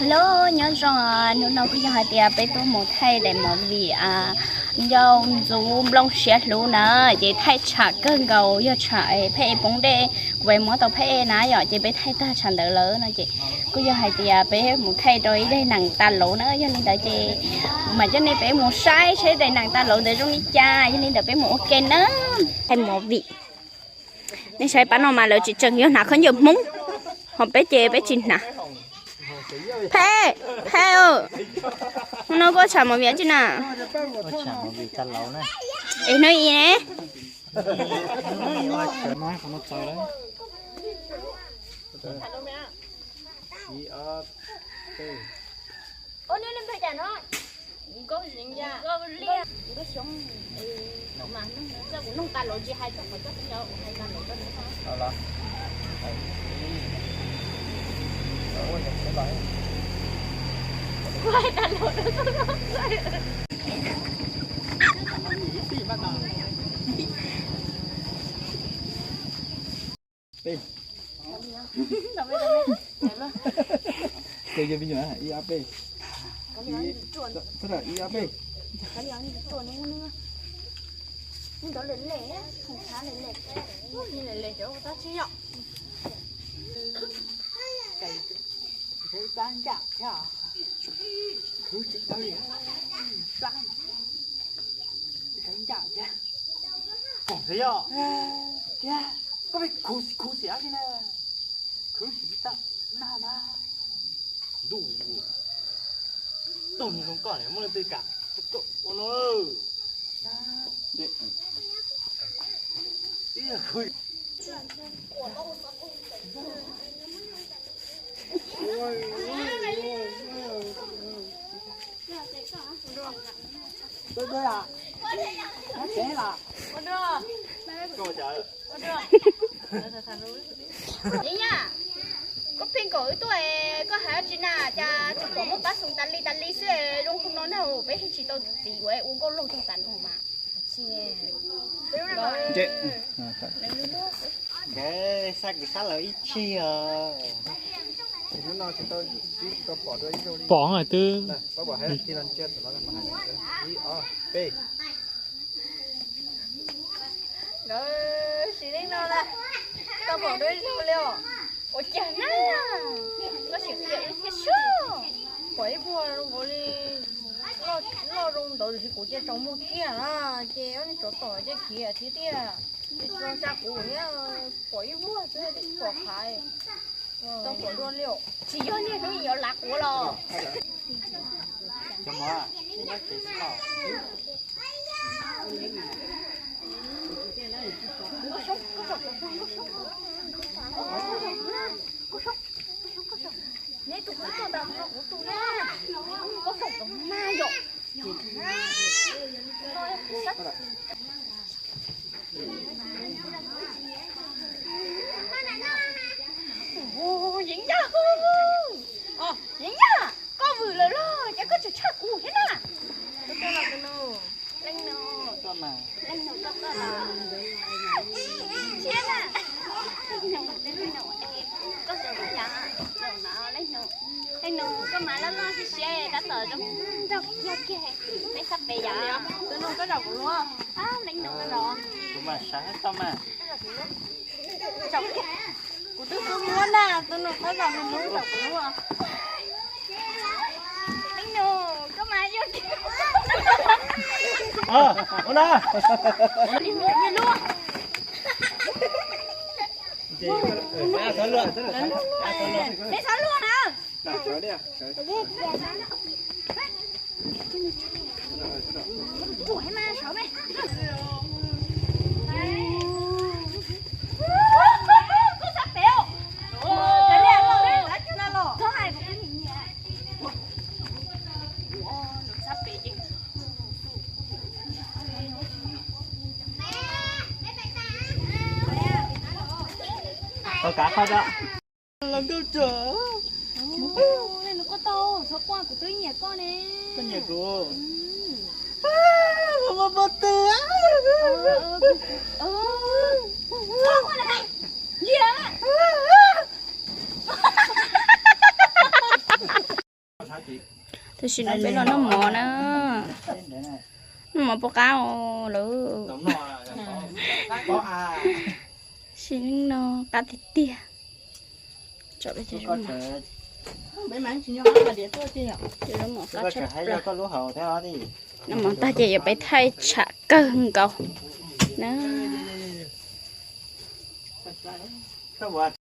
Hello, nyob zoo, hnub no kuj yog hais tias peb tuaj mus thaij daim movie ncauj ntxuv nplooj siab hlub na, ces thaij tsham kawg nkaus, yog tsham phab ej poob dej, kuv muab tau phab ej na yom, ces peb thaij tag tsham ntawd lawm no ces kuj yog hais tias peb mus thaij rau ib daim neem tas lauv na, yog li ntawd ces kuv mam coj nej peb mus saib saib daim neem tas lauv ntawd zoo li cas, yog li ntawd peb mus ua ke na. Thaij movie. Nej saib pab no mas lawv tsis tseem yuav hnav khaub ncaws Hmoob, ho peb ces peb tsis hnav. Phab, phab, no koj tsham movie tsi na? Es hnub i ne? Ib, ib, ib, ib, ib, ib. Pom thiab yom. Tiag, koj pheej khuv xim khuv xim dab tsi na? Khuv xim tau na na. Ntuj, tuag zoo koj muaj leej twg kam ua no? Koj pheej kom wb tuaj, koj hais dab tsi na? Cas tseem kom muaj pab xoo tas li tas li xwb, zoo li no na, peb tsis tau txiv ua, ua nkauj laug txog tas no mas. Xa kwv sab lawv ib tsig os. Pom twb. Nkawd sim neej no na, tau pom dua ib zaug li os. Ua cas na, koj sim qhia wb thiab sub. Pom ib vuag zoo nkaus li loj zoo ntawd, tiam sis kuv cia tsaus muag kiag na, ces ob niag tsov tom cia khiav thiab tiag. Ces tso tsa kuv thiab, pom ib vuag xwb pom qhav. Tau pom dua li os. Tsis yog niaj hnub yuav lav quav los. Neb tus kuv tuaj tau no kuv tus na, koj foom tus na yom. Yeev Yaj, Yeev Yaj, koj vwm lawm los cas koj tseem tshaj kuv thiab na? Leej nus, leej nus, koj tuaj los. Thiab na, leej nus, leej nus, koj tus koj yam, leej nus, leej nus, koj mas loj loj siab siab tab tom zoo nraug yog kiag, peb sab pem yom. Tus nus koj zaum kuv lub. Leej nus los. Kuv mas sab tau mas. Kuv twb muab na, tus nus koj zaum kuv lub, zaum kuv lub. Leej nus, koj mas yog kiag. Ua na. Li muaj lub. Neb txhob luag na. Tau kav qhov tso. Los nkauj tso. Leej nus koj tau, txhob quaj, kuv twb nyiam koj ne. Koj nyiam kuv. Nyiam. Tam sim no peb los noj mov na. Noj mov puas qab os lawm? Sim neej no qab tiag tiag. Noj mov tag ces yuav peb thaij tsham kawg nkaus na.